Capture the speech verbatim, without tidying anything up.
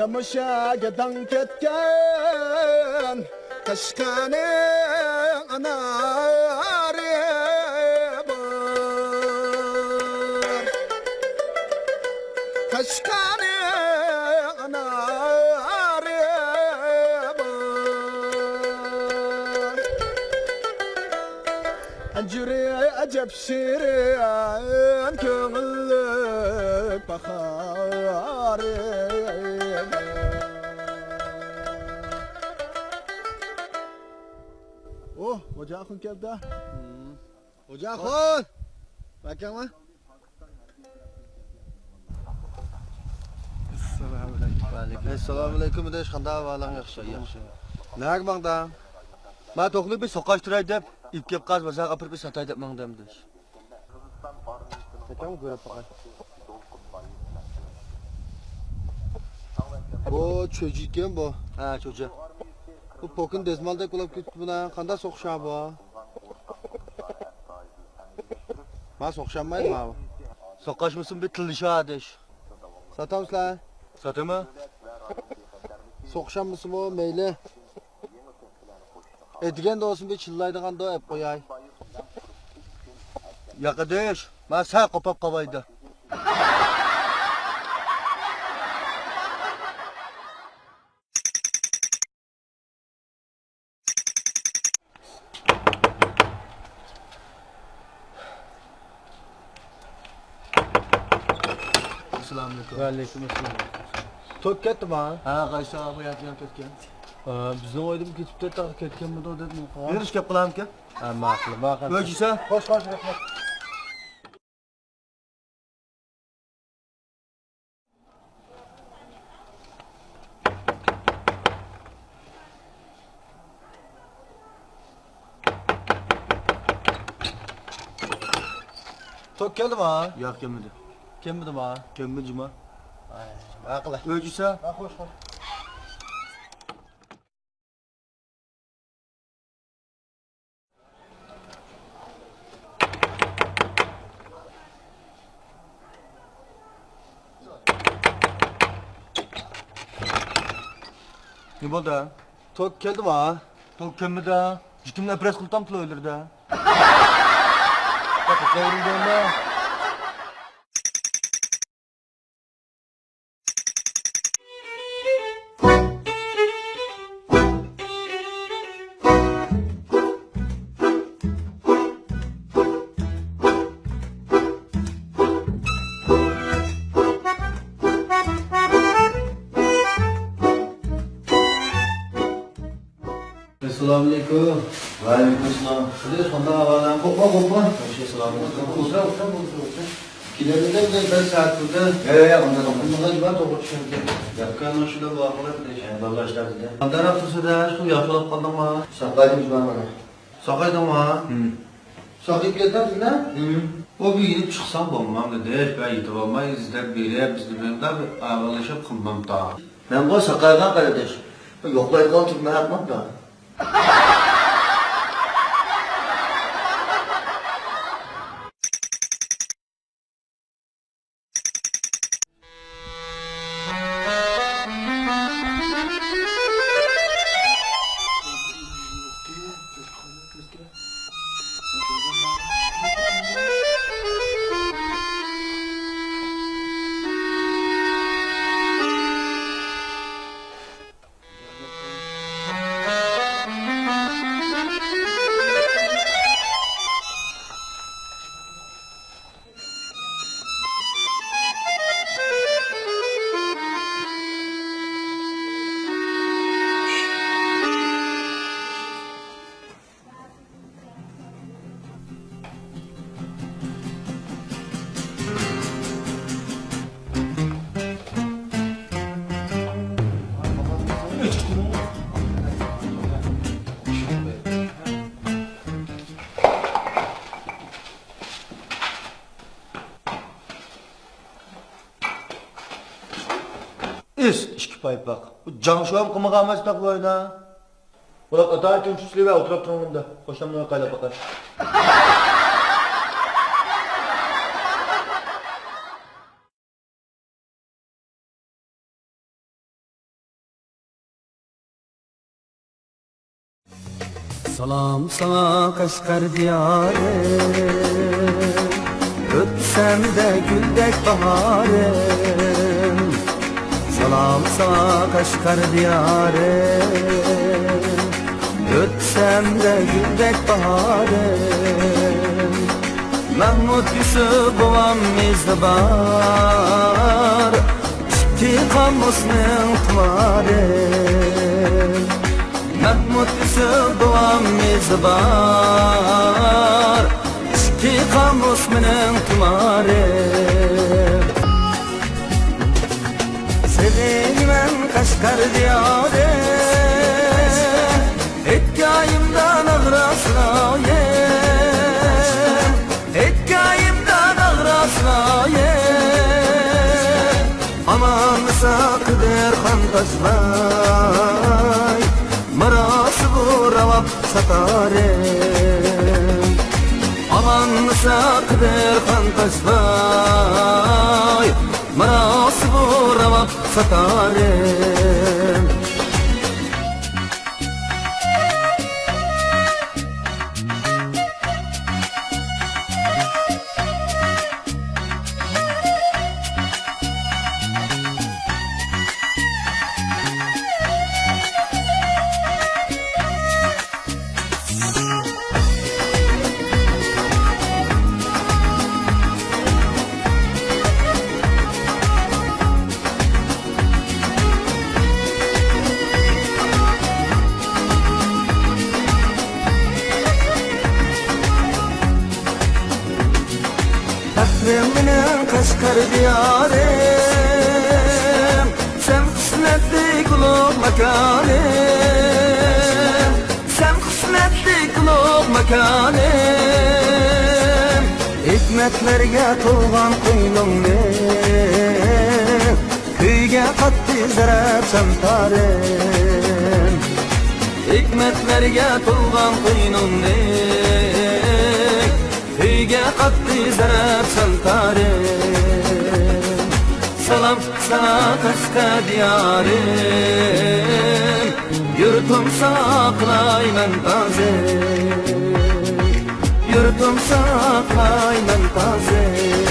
شامىشاگە داڭ كەتكەن قەشقەرنىڭ ئانارى بار. قەشقەرنىڭ ئانارى بار. ئەنجۈرى ئەجەب شېرىن، كۆڭۈللۈك باھارى. ئوھ، خوجا ئاخۇن كەلدى. خوجا ئاخۇن! باركەڭمۇ؟ ئەسسالامۇئەلەيكۇم. ئەسسالامۇئەلەيكۇم، ئاداش. قانداق ئەھۋالىڭ؟ ياخشى، ياخشى. نەگە ماڭدىڭ؟ ما توخۇنى بىر سوقاشتۇراي دەپ، ئېلىپ كېلىپ قاز بازارغا ئاپىرىپ بىر ساتاي دەپ ماڭدىم، ئاداش. قېچەڭ كۆرۈپ باقاي. بۇ چۆجىكەن بۇ. ھە، چۆجە. بۇ پوكىن دەزمالدەك بولۇپ كېتىپتۇ بۇنا. قانداق سوقۇشا بۇ؟ ما سوقۇشالمايدۇ ماۋۇ. سوقۇشمىسۇن بىر تىللىشا ئاداش. ساتامسىلەر؟ ساتىمەن. سوقۇشالمىسىمۇ مەيلى. ئەتىگەندە بولسۇن بىر چىللايدىغاندا ئەپ قوياي. ياق ئاداش، ما سەل قوپاپ قاۋايدا. ئەسسالامۇئەلەيكۇم. ۋەئەلەيكۇم ئەسسالام. توك كەتتىما؟ ھە، قايسى ئاباياتىغا كەتكەن؟ ئا، بىزنىڭ ئۆيدىن كېتىپتۇ، تاغا كەتكەنمىدۇ دەپ نېمە قىلغان؟ بېرىش كەپ قالامىكەن؟ ھە، ماقۇل، ماقۇل. ئۆي كىسە؟ خوش، خوش، رەھمەت. توك كەلدىما؟ ياق، كەلمىدى. كەلمىدىما؟ كەلمىدى جۇما. ئاي، ماقۇل. ئۆي كىسە؟ ھە، خوش، خوش. نېمە بولدى؟ توك كەلدىما؟ توك كەلمىدى. جۈتۈمنى ئەپرەس قىلتام تىل ئۆيلىرىدە. ئەسسالامۇئەلەيكۇم. ۋەئەلەيكۇم ئەسسالام. قېنى، قانداق ئەھۋالىڭ؟ قورقما، قورقما. ياخشى، سالامەت. ئولتۇر، ئولتۇر، ئولتۇر، ئولتۇر. كېلەمدىن بىر سائەت تۇردى. ياق، ياق، ياق، ئۇنداق ئەمدى ئەمدى جۇما توغرا چۈشەمدى. ياققاننىڭ شۇنداق بولۇپ قالدى. ئەمدى ئاللا ئىشلار دېدى. قانداقراق تۇرسا دە، شۇ ياخشى بولۇپ قالدىڭمۇ؟ ساقايدىم جۇما مانا. ساقايدىڭمۇ؟ ھىم. ساقىيىپ كەتتىڭ سىلەر؟ ھىم. ئۇ بىر يېنىپ چىقساڭ بولمامدۇ دەش، بە يېتىپ ئالماي ئىزدەپ بېرىپ، بىزنى بىلەن بىر ئاۋالىشىپ قىلمامتا. مەن بۇ ساقايغان قېرىنداش. يوقلايدىغان تۈرمە ھەقمەمدا. ئىس، ئىككى پايپاق. بۇ جاڭشۇ ھەم قىلمىغان ئەمەس تاق بۇ ئايدا. بۇلار ئاتا ئۈچۈن چۈشلىۋە ئولتۇراپ تۇرۇڭ بۇندا. قوشنامنى قايلاپ باقاي. سالام ساڭا قەشقەر دىيارىم، ئۆتسەمدە گۈلدەك باھارىم. سالام ساڭا قەشقەر دىيارىم، ئۆتسەمدە گۈلدەك باھارىم. مەھمۇد يۈسۈپ بوۋام ئىزى بار، ئىككى قامۇسنىڭ تۇمارى. مەھمۇد يۈسۈپ بوۋام ئىزى بار، ئىككى قامۇس مېنىڭ تۇمارىم. سېغىنىمەن قەشقەر دىيارىم، ھېكايەمدە ناغرا سۇرايىم، ھېكايەمدە ناغرا سۇرايىم. ئامانمىسا قىدىر خان تاشلاي، مىراسى بۇ راۋاب ساتارىم. ئامانمىسا قىدىر خان تاشلاي، مىراسى بۇ راۋاب ساتارىم. پەخرىم مېنىڭ قەشقەر دىيارىم، سەن قىسمەتلىك ئۇلۇغ ماكانىم، سەن قىسمەتلىك ئۇلۇغ ماكانىم. ھېكمەتلەرگە تولغان قوينۇڭنى كۈيگە قاتتى زەرەپشان تارىم. ھېكمەتلەرگە تولغان قوينۇڭنى كۈيگە قاتتى زەرەپشان تارىم. سالام ساڭا قەشقەر دىيارىم، يۇرتۇم ساڭا قىلايمەن تازىم، يۇرتۇم ساڭا قىلايمەن تازىم.